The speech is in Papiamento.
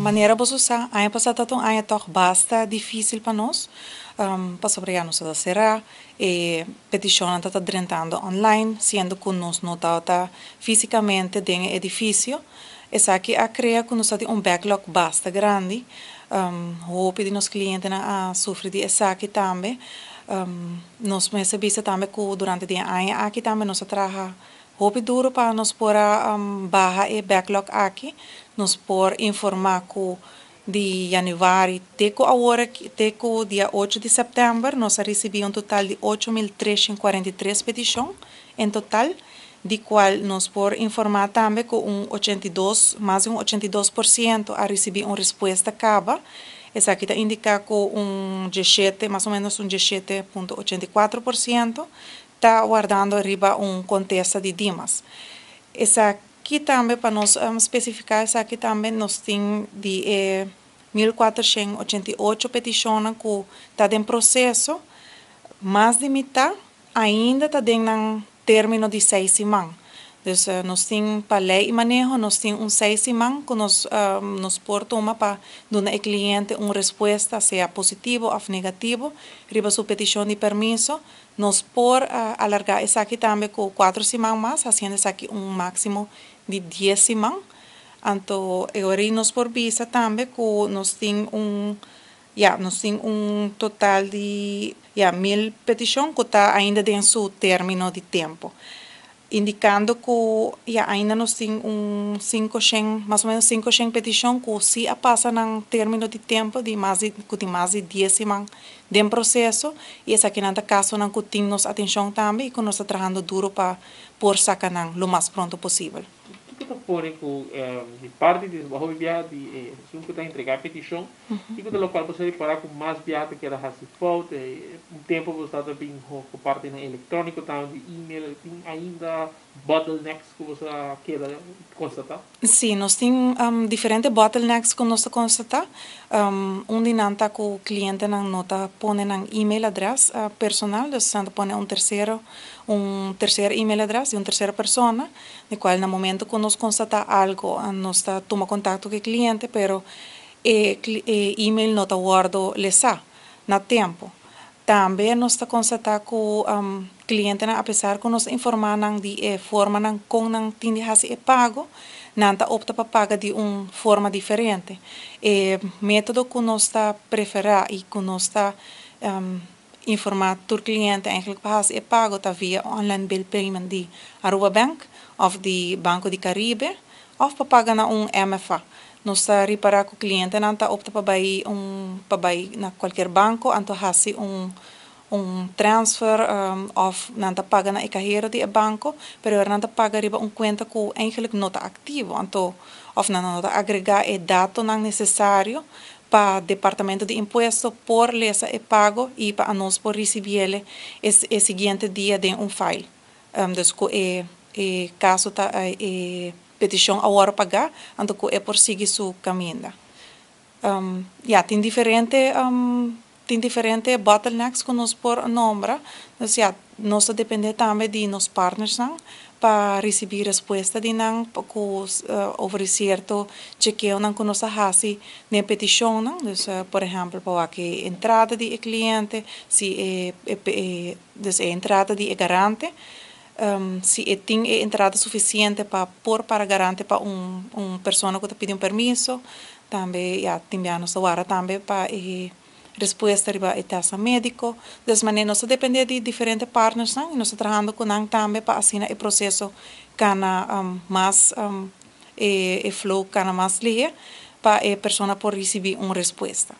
Manera boso sa, aña pasá tabata un aña tòg basta difísil pa nos, pasobra ya nos tabata será, e petishonnan tabata drentando online, siendo ku nos no tabata físikamente den e edifisio. Esaki a krea ku nos tabatin un backlog basta grandi. Hopi di nos klientenan a sufri di esaki tambe. Nos mester bisa tambe ku durante di e aña aki tambe nos a traha hopi duru pa nos por a baha e backlog aki. Nos por informá ku di yanüari te ku awor te ku dia 8 di sèptèmber nos a risibí un total di 8343 petishon en total, di kual nos por informá tambe ku un 82, mas di un 82% a risibí un respuesta kaba. Esaki ta indiká ku un 17, mas o ménos un 17,84% ta wardando riba un kontesta di Dimas. Esaki tambe, pa nos spesifiká esaki tambe, nos tin di e 1488 petishonnan ku ta den proseso, mas di mitá ainda ta den nan término di 6 siman. Dus nos tin pa lei i maneho, nos tin un 6 siman ku nos por tuma pa duna e kliente un respuesta, sea positivo òf negativo, riba su petishon di permiso. Nos por alargá esaki tambe ku 4 siman mas, hasiendo esaki un máksimo di 10 siman. Anto, e ora nos por bisa tambe ku nos tin un, ya, nos tin un total di, ya, 1000 petishon ku ta ainda den su término di tempu. Indikando ku, ya, ainda nos tin un 500, mas o ménos 500 petishon ku sí a pasa nan término di tempu di mas di, ku tin mas di 10 siman den proseso, i esakinan ta kasonan ku tin nos atenshon tambe i ku nos ta trahando duru pa por saka nan lo mas pronto posibel. Kiko ta pone ku di parti di hopi biaha di esun ku ta entregá petishon, kiko ta lokual bo sa ripará ku mas biaha ta keda hasi fout? Un tempu bo ta bin ku partinan elektróniko tambe, di email, tin ainda bottlenecks ku bo sa keda konstatá? Sí, nos tin diferente bottlenecks ku nos ta konstatá. Un di nan ta ku klientenan no ta pone nan email adrès personal, dus nan ta pone un terser email adrès di un tersera persona, di kual na momento ku nos konstatá algu, nos ta tuma kontakto ku e kliente, pero e email no ta wòrdu lesá na tempu. Tambe nos ta konstatá ku klientenan, apesar ku nos informá nan di e formanan kon nan tin di hasi e pago, nan ta opta pa paga di un forma diferente. E método ku nos ta preferá i ku nos ta informá tur kliente eigenlijk pa hasi e pago ta via online bill payment di Aruba Bank òf di Banco di Caribe òf pa paga na un MFA. Nos ta ripará ku klientenan ta opta pa bai na kualkier banko anto hasi un transfer òf nan ta paga na e kahero di e banko, pero nan ta paga riba un kuenta ku eigenlijk no ta aktivo, anto òf nan no ta agregá e datonan nesesario pa departamento di impuesto por lesa e pago i pa nos por risibié e siguiente dia den un file. Dus ku e kaso ta e petishon a wòrdu pagá, anto ku e por sigui su kaminda. Ya, tin diferente bottlenecks ku nos por nombra. Dus ja, nos ta dependé tambe di nos partnersnan pa risibí respuesta di nan ku over sierto chekeonan ku nos a hasi den petishonnan. Dus por ehèmpel, pa e entrada di e kliente, si e, dus e entrada di e garante, si e tin e entrada sufisiente pa por para garante pa un persona ku ta pidi un permiso, tambe, ja, tin bia nos ta warda tambe pa e respuesta riba e test médiko. Dus manera nos ta dependé di diferente partnersnan i nos ta trahando ku nan tambe pa asina e proseso kana mas e flow kana mas lihé pa e persona por risibí un respuesta.